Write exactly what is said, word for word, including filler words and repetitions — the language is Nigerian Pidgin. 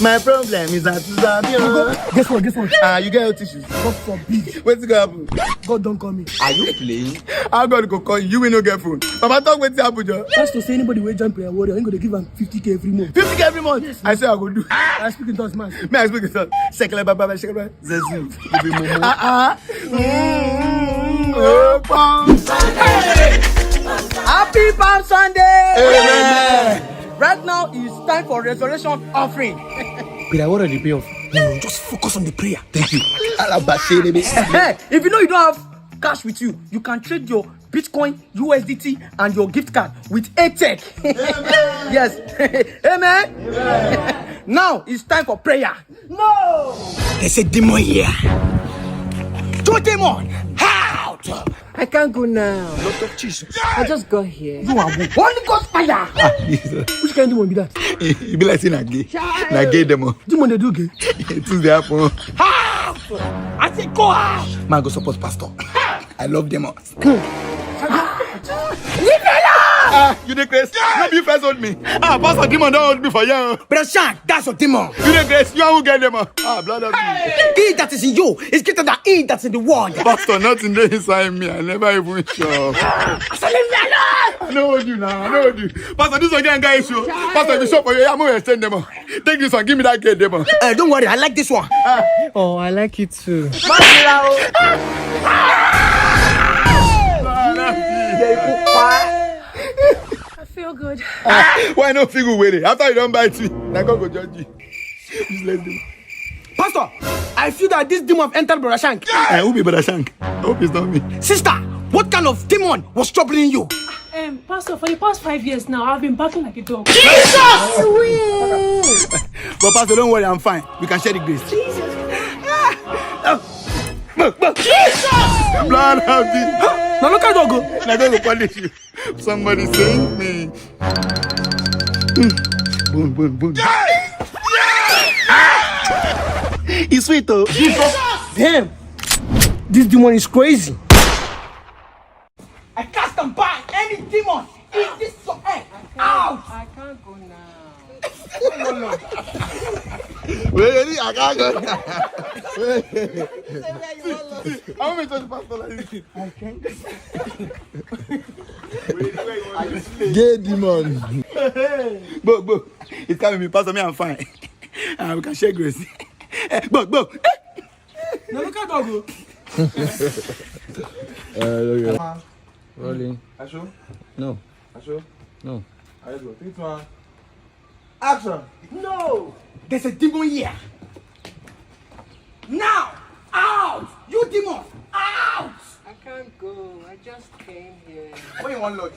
My problem is that to sabi o. Guess what? Guess what? Ah, you get health issues. God forbid. Wetin go happen? God don call me. Are you playing? How God go call you? You wey no get phone. Baba, talk wetin happen, Joe. Pastor say anybody wey join prayer warrior, he go dey give am fifty k every month. Fifty k every month? Yes, I say I go do. I speak in tongues, man. Me, I speak in tongues. Shekele baba, shekele baba. Zezu. You be mumu. Uh-uh. Mm, oh, Palm Sunday. Happy Palm Sunday. Amen. Right now, it's time for resurrection offering. Prayer warrior dey pay off. No, just focus on the prayer. Thank you. Alaba shey dey be. If you know you don't have cash with you, you can trade your Bitcoin, U S D T, and your gift card with A Tech. Yes. Amen. Now it's time for prayer. No! They say demon here. Two demon, out! I can't go now. Lord of Jesus. I just got here. You are who? Holy Ghost fire! Ah, Jesus. Which kind of demon be that? E be like say na gay. Child. Na gay demon. Demon dey do gay. Things dey happen. Out! I say go out! Man go support pastor. I love demon. Leave me alone! Ah, you dey craze? No be you first hold me. Ah, pastor, demon don hold me for here. Brother Shan, that's your demon. You dey craze? You are who get demon. Ah, blood of Jesus. He that is in you is greater than he that's in the world. Pastor, nothing dey inside me. I never even sure. I say leave me alone! I no hold you now. I no hold you. Pastor, this one get guy issue. Pastor, if you shop for you, I'm gonna extend them. Take this one, give me that girl, demon. Uh, don't worry, I like this one. Oh, I like it too. I feel good. Ah, why no feel good with it? After you don't bite me, na God go judge you. Useless demon. Pastor, I feel that this demon have entered Brother Shank. Eh, who be Brother Shank? I hope it's not me. Sister, what kind of demon was troubling you? Um, Pastor, for the past five years now, I've been barking like a dog. Jesus! But Pastor, don't worry, I'm fine. We can share the grace. Jesus! Ah! Oh. Jesus! Blood of Jesus! Now look at dog. Now go punish you. Somebody save me. Mm. Boom, boom, boom. It's sweet though. Damn! This demon is crazy. I cast and bind any demon in this your head. Out! I can't go now. Wait, wait, I can't go now. Wait. How many times pastor like this? I can't. Gay demon. Go, go. It's coming, me, pastor, me, I'm fine. Ah, we can share grace. Eh, go, go. No, look at dog. Uh, okay. Rolling. Asho? No. Asho? No. Let's go. Three, two, one. Action! No! There's a demon here. Now! Out! You demon! Out! I can't go. I just came here. Where you want, Lord?